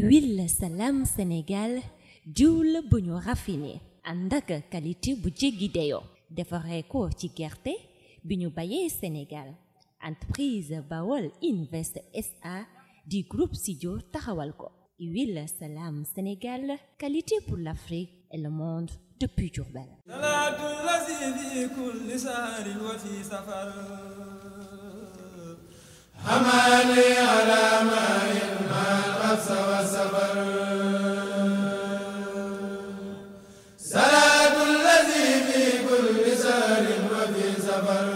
huile Salam Sénégal diwla bu ñu raffiné ànd ak qualité bu jéggi dayoo defaree ko ci gerte bi ñu bayee Sénégal entreprise Bawol Invest SA du groupe Sidio taxawal ko huile Salam Sénégal qualité pour l'Afrique et le monde depuis Diourbel. حماني على ماء ما الغص والسفر صلاة الذي في كل سار وفي سفر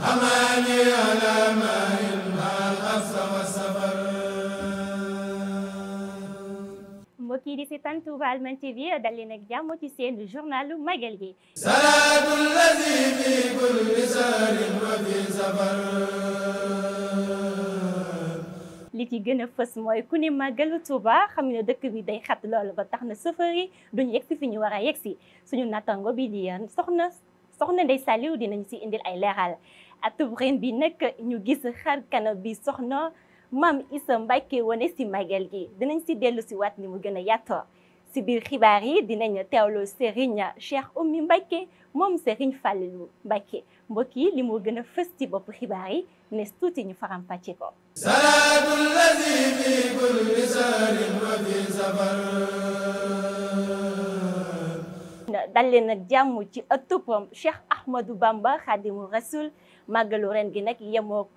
حماني على ماء ما الغص والسفر. mbokk yi di seetaan Touba Allemagne TV dal leen ak jàmm ci seen journalu Magal gi. salaatu allazi fi kulli saarin wa fi safar. li ci gën a fës mooy ku ne Magalu Touba xam ne dëkk bi day xat loolu ba tax na chauffeur yi duñu yegsi fi ñu war a yegsi suñu nattango bi di soxna Ndeye Saliou dinañ si indil ay leeral atub ren bi nag ñu gis xar kanam bi soxna Mame Issa Mbacké wane si Magal gi dinañ si dellu si waat ni mu gën a yaatoo si biir xibaar yi dinañ teewlu Serigne Cheikh Oumy Mbacké moom Serigne Fallilou Mbacké mbokk yi li moo gën a fës ci bopp xibaar yi nes tuuti ñu faram fàcce ko. salaatu allazi fi kulli saarin wa fi safar. dal leen ak jàmm ci ëttub Cheikh Ahmadou Bamba Khadimou Rassoul màggalu ren gi nag yemoo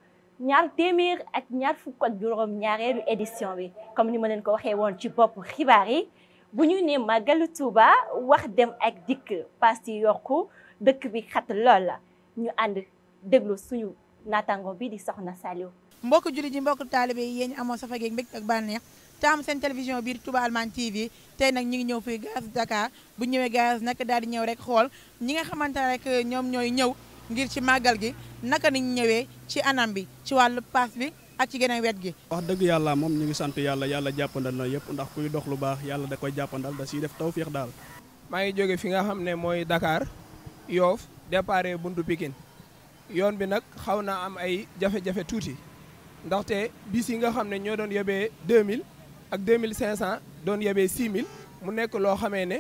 ñaar téeméer ak ñaar fukk ak juróom ñaareelu édition bi comme ni ma leen ko waxee woon ci bopp xibaar yi bu ñu ne Magalu Touba wax dem ak dikk paas yi yokku dëkk bi xat lool la ñu ànd déglu suñu naataango bi di soxna Saliou. mbokk jullit yi mbokk taalibe yi yéen amoo safa geeg mbégte ak bànneex taamu seen télévision biir Touba Allemagne TV tey nag ñu ngi ñëw fii gaz Dakar bu ñëwee gaz nag daal di ñëw rek xool ñi nga xamante ne rek ñoom ñooy ñëw ngir ci màggal gi naka niñ ñëwee ci anam bi ci wàllu paas bi ak ci geneen wet gi. wax dëgg yàlla moom ñu ngi sant yàlla jàppandal na yëpp ndax kuy dox lu baax yàlla da koy jàppandal da siy def tawféex daal. maa ngi jóge fi nga xam ne mooy Dakar Yoff départ buntu Pikine yoon bi nag xaw na am ay jafe-jafe tuuti ndaxte bis yi nga xam ne ñoo doon yebee 2000 ak 2500 doon yebee 6000 mu nekk loo xamee ne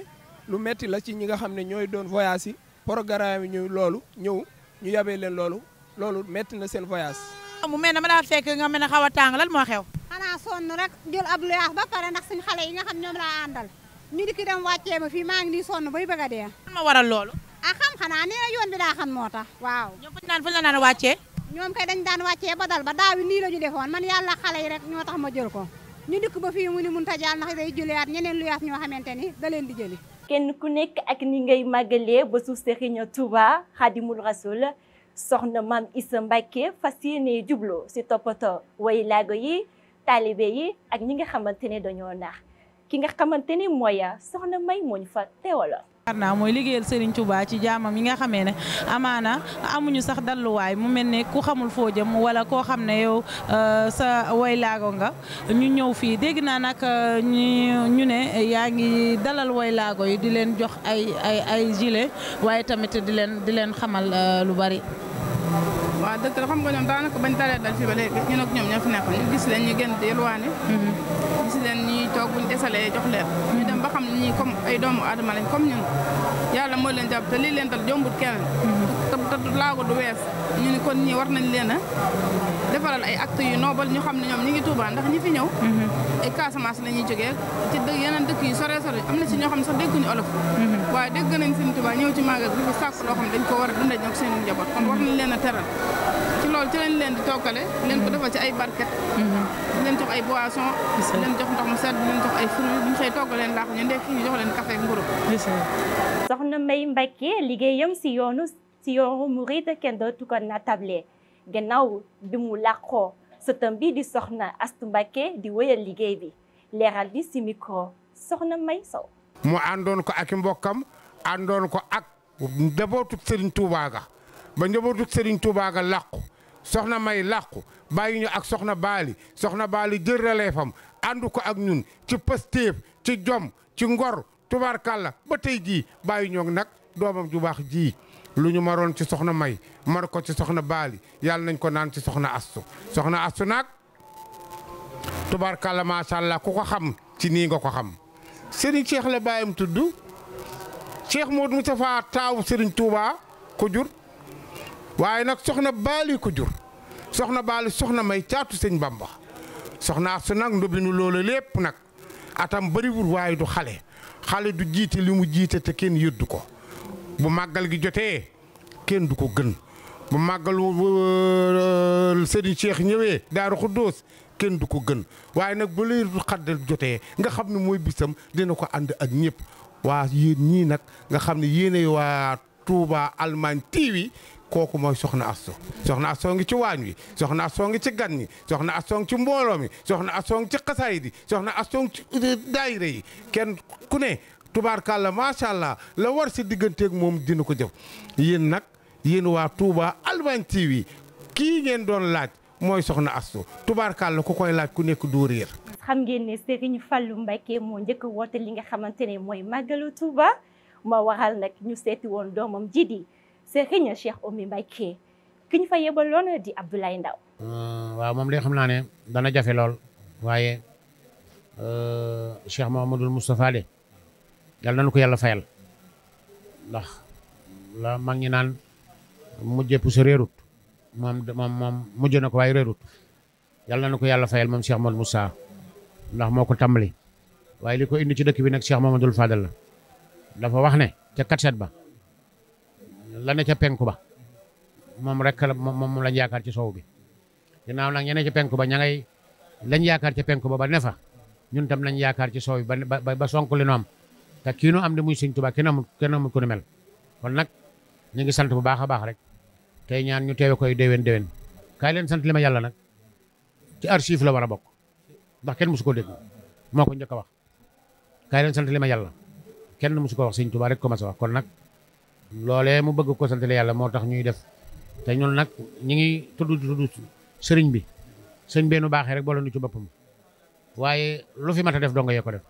lu metti la ci ñi nga xam ne ñooy doon voyage yi programme yi ñu loolu ñëw ñu yabee leen loolu metti na seen voyage. mu mel ne ma daa fekk nga mel ne xaw a tàng lan moo xew. xanaa sonn rek jël ab luyaas ba pare ndax suñu xale yi nga xam ñoom laa àndal ñu dikki dem wàccee ma fii maa ngi nii sonn bay bëgg a dee. lan ma waral loolu. ah xam xanaa nee na yoon bi daa xam moo tax waaw. ñoom fu ñu la naan wàccee. ñoom kay dañ daan wàccee ba dal ba daaw nii la ñu defoon man yàlla xale yi rek ñoo tax ma jël ko ñu dikk ba fii mu ni mun ta jaal ndax day jëlewaat ñeneen luyaas ñoo xamante ni da leen di jëli. kenn ku nekk ak ni ngay màggalee ba su Serigne Touba Khadimou Rassoul soxna Mame Issa Mbacké fas yéene jublo si toppatoo way laago yi taalibe yi ak ñi nga xamante ne dañoo naax ki nga xamante ni mooy soxna May moo ñu fa teewala. naa mooy liggéeyal Serigne Touba ci jaamam yi nga xamee ne amaana amuñu sax dalluwaay mu mel ne ku xamul foo jëm wala koo xam ne yow sa way laago nga ñu ñëw fii dégg naa nag ñu ne yaa ngi dalal way laago yi di leen jox ay gilet waaye tamit di leen xamal lu bari. waaw dëgg la xam nga ñoom daanaka bañ dalee dal fii ba léegi ñun ak ñoom ñoo fi nekkoon ñu gis leen ñu gën di yelwaane gis leen ñuy toog buñ desalee jox leen ñu dem ba xam ne ñii comme ay doomu aadama lañ comme ñun yàlla moo leen jàpp te lii leen dal jombut kenn te laago du wees ñu ni kon ñii war nañ leen a defaral ay actes yu noble ñu xam ne ñoom ñi ngi Touba ndax ñi fi ñëw ay Casamance la ñuy jógee ci yeneen dëkk yu sore am na ci ñoo xam ne sax dégguñu olof waaye dégg nañ seen Touba ñëw ci màggal bi fi sàkk loo xam ne dañ ko war a dundee ñoom seen njaboot kon war nañ leen a teral ci loolu ci lañ leen di toggale leen ko defal ci ay barket leen jox ay boisson leen jox ndox mu sedd leen jox ay fruits buñ xëy togg leen laax ñu ndekki ñu jox leen café ak mburu. soxna May Mbacké liggéeyam si yoonu Mouride kenn dootu ko natable gannaaw bi mu làqoo sëtam bi di soxna Astu Mbacké di wéyal liggéey bi leeral bi si micro soxna May Sow. mu àndoon ko ak mbokkam àndoon ko ak njabootu Serigne Touba ga ba njabootu Serigne Touba ga làqu soxna May làqu bàyyi ñu ak soxna Baali jël relève-am ànd ko ak ñun ci pëstéef ci jom ci ngor tubaarkàlla ba tey jii bàyyi ñoo nag doomam ju baax ji lu ñu maroon ci soxna May mar ko ci soxna Baali yàlla nañ ko naan ci soxna Astu nag tubaarkàlla macha allah ku ko xam ci nii nga ko xam Serigne Cheikh la baayam tudd Cheikh Modou Moustapha taaw Serigne Touba ko jur waaye nag soxna Baali ko jur soxna Baali soxna may caatu sëñ Bamba soxna su nag ndobinu loolu lépp nag atam bëriwul waaye du xale du jiite li mu jiite te kenn yëddu ko bu màggal gi jotee kenn du ko gën bu màggal Serigne Cheikh ñëwee Daaru Xuddoos kenn du ko gën waaye nag bu lay xaddal jotee nga xam ne mooy bisam dina ko ànd ak ñëpp waa yéen ñii nag nga xam ne yéenay waa Touba Allemagne TV kooku mooy soxna Astu soxna Astu ngi ci waañ wi soxna Astu ngi ci gan ñi soxna Astu ngi ci mbooloo mi soxna Astu ngi ci xasaay di soxna Astu ngi ci daayira yi kenn ku ne tubaarkàlla macha allah la war si digganteeg moom dina ko jëf yéen nag yéen waa Touba Allemagne TV kii ngeen doon laaj mooy soxna Astu tubaarkàlla ku koy laaj ku nekk doo réer. xam ngeen ne Serigne Fallou Mbacké moo njëkk woote li nga xamante ne mooy màggalu Touba ma waral nag ñu seeti woon doomam ji di Serigne Cheikh Oumy Mbacké ki ñu fa yebaloon di Abdoulaye Ndaw waaw moom de xam naa ne dana jafe lool waaye Cheikh Mouhamadoul Moustapha de yàlla nañu ko yàlla fayal ndax la mag ñi naan mujjee pousse réerut moom mujj na ko waaye réerut yàlla nañu ko yàlla fayal moom Cheikh Mouhamadoul Moustapha ndax moo ko tàmbali waaye li ko indi ci dëkk bi nag Cheikh Mouhamadoul Fadal la dafa wax ne ca katset ba la ne ca penku ba moom rek la moom lañ yaakaar ci soow bi ginnaaw nag ñene ca penku ba ña ngay lañ yaakaar ca penku ba ne fa ñun tam lañ yaakaar ci soow bi ba sonk li nu am te kii nu am de muy Sëñ Tuubaa kenn amul ku ne mel kon nag ñu ngi sant bu baax a baax rek tey ñaan ñu teewe koy déwén kaay leen sant li ma yàlla nag ci archive la war a bokk ndax kenn musu ko dégg moo ko njëkk a wax kaay leen sant li ma yàlla kenn musu ko wax Sëñ Tuubaa rek ko mas a wax kon nag loolee mu bëgg ko sant li yàlla moo tax ñuy def te ñun nag ñi ngi tudd sëriñ bi sëñ bee nu baaxee rek boole nu ci boppam waaye lu fi mat a def doo nga yee ko def.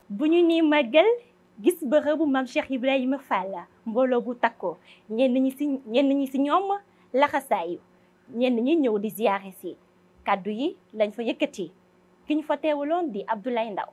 bu ñu nii màggal gis bërëbu maam Cheikh Ibrahima Fall mbooloo bu takkoo ñenn ñi si ñoom laxasaayu ñenn ñi ñëw di ziyaare si kaddu yi lañ fa yëkkati ki ñu fa teewaloon di Abdoulaye Ndaw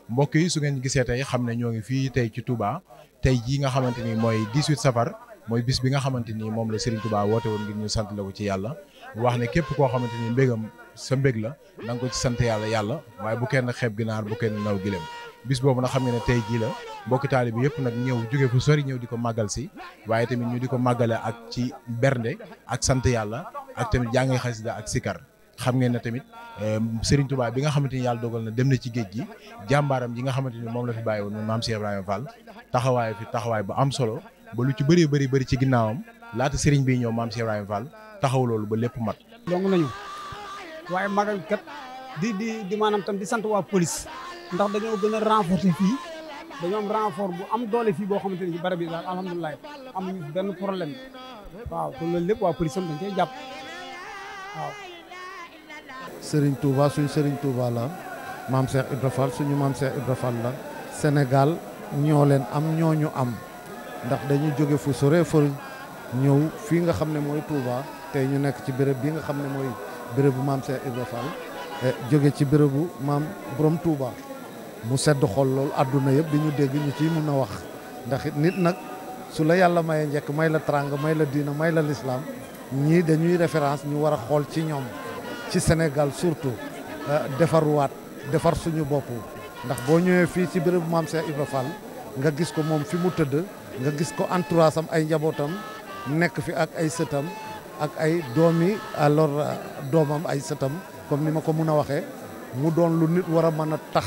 mbokk yi su ngeen gisee tey xam ne ñoo ngi fii tey ci Touba tey jii nga xamante ni mooy 18 safar mooy bis bi nga xamante ni moom la Serigne Touba woote woon ngir ñu sant la ko ci yàlla wax ne képp koo xamante ni mbégam sa mbég la da nga ko ci sant yàlla waaye bu kenn xeeb ginaar bu kenn naw gileem bis boobu nag xam nga ne tey jii la mbokki taalibe bi yëpp nag ñëw jóge fu sori ñëw di ko màggal si waaye tamit ñu di ko màggale ak ci bernde ak sant yàlla ak tamit jàng xasida ak sikar xam ngeen ne tamit Serigne Touba bi nga xamante ni yàlla dogal na dem na ci géej gi jàmbaaram ji nga xamante ni moom la fi bàyyi woon maam Cheikh Ibrahima Fall taxawaay bu am solo ba lu ci bëri ci ginnaawam laata Serigne bi ñëw maam Cheikh Ibrahima Fall taxaw loolu ba lépp mat. dong nañu waaye magal kat di maanaam tam di sant waa police ndax dañoo gën a renforcer fii dañoo am renfort bu am doole fii boo xamante ni ci barab bi daal alhamdulilah amuñu benn problème waaw te loolu lépp waa police am dañ cee jàpp waaw. Serigne Touba suñu Serigne Touba la maam Cheikh Ibra Fall suñu maam Cheikh Ibra Fall la Sénégal ñoo leen am ñoo ñu am ndax dañuy jóge fu sore fa ñëw fii nga xam ne mooy Touba tey ñu nekk ci béréb bi nga xam ne mooy bérébu maam Cheikh Ibra Fall jóge ci bérébu maam borom Touba mu sedd xol lool àdduna yëpp di ñu dégg ñu ciy mun a wax ndax it nit nag su la yàlla mayee njëkk may la trang may la diina may la lislaam ñii dañuy référence ñu war a xool ci ñoom ci Sénégal surtout defaruwaat defar suñu bopp ndax boo ñëwee fii ci bérébu maam Cheikh Ibra Fall nga gis ko moom fi mu tëdd nga gis ko entourage am ay njabootam nekk fi ak ay sëtam ak ay doomi alors doomam ay sëtam comme ni ma ko mun a waxee mu doon lu nit war a mën a tax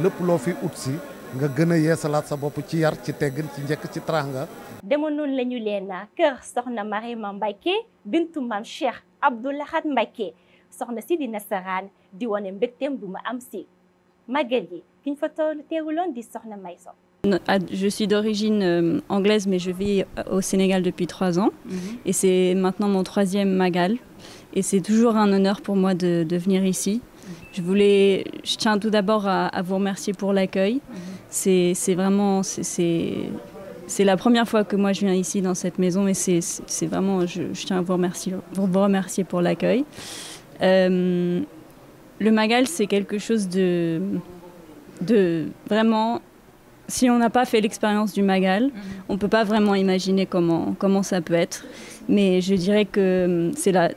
lépp loo fi ut si nga gën a yeesalaat sa bopp ci yar ci teggin ci njëkk ci tranga. demoon noonu la ñu leen kër soxna Mariama Mbacké bintu maam Cheikh Abdou Lahad Mbacké soxna si di nasaraan di wane mbégteem bu ma am si màggal yi ki ñu fa teewuloon di soxna May Sow. Je suis d'origine anglaise, mais je vis au Sénégal depuis 3 ans. Et c'est maintenant mon 3e Magal. Et c'est toujours un honneur pour moi de venir ici. Je tiens tout d'abord à vous remercier pour l'accueil. C'est vraiment... c'est la première fois que moi je viens ici dans cette maison et c'est vraiment, je tiens à vous remercier pour l'accueil. Le Magal, c'est quelque chose de vraiment, si on n'a pas fait l'expérience du Magal, on ne peut pas vraiment imaginer comment ça peut être. Mais je dirais que c'est la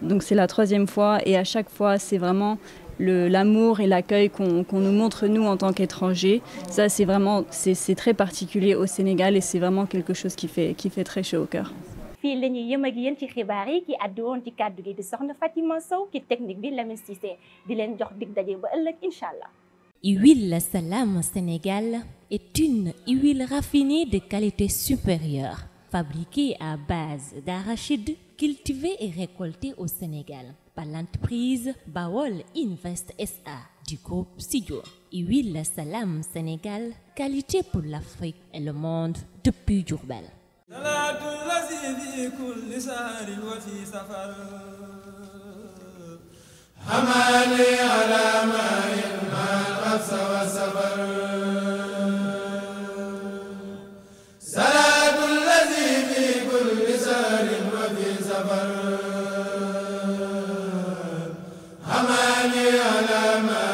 3e fois et à chaque fois, c'est vraiment l'amour et l'accueil qu'on nous montre nous en tant qu'étrangers. Ça, c'est vraiment, c'est très particulier au Sénégal et c'est vraiment quelque chose qui fait très chaud au cœur. fii la ñuy yëm ak yéen ci xibaar yi ki àddu woon ci kàddu gi di soxna Fatima Sow ki technique bi Lamine Cissé di leen jox dig daje ba ëllëg incha allah. Huile Salam Sénégal est une huile raffinée de qualité supérieure, fabriquée à base d'arachide, cultivée et récoltée au Sénégal par l'entreprise Bawol Invest SA du groupe Sidio. Huile Salam Sénégal, qualité pour l'Afrique et le monde depuis Diourbel. حماني على ماء ما الغبس والسفر صلاة الذي في كل سار وفي سفر حماني على ماء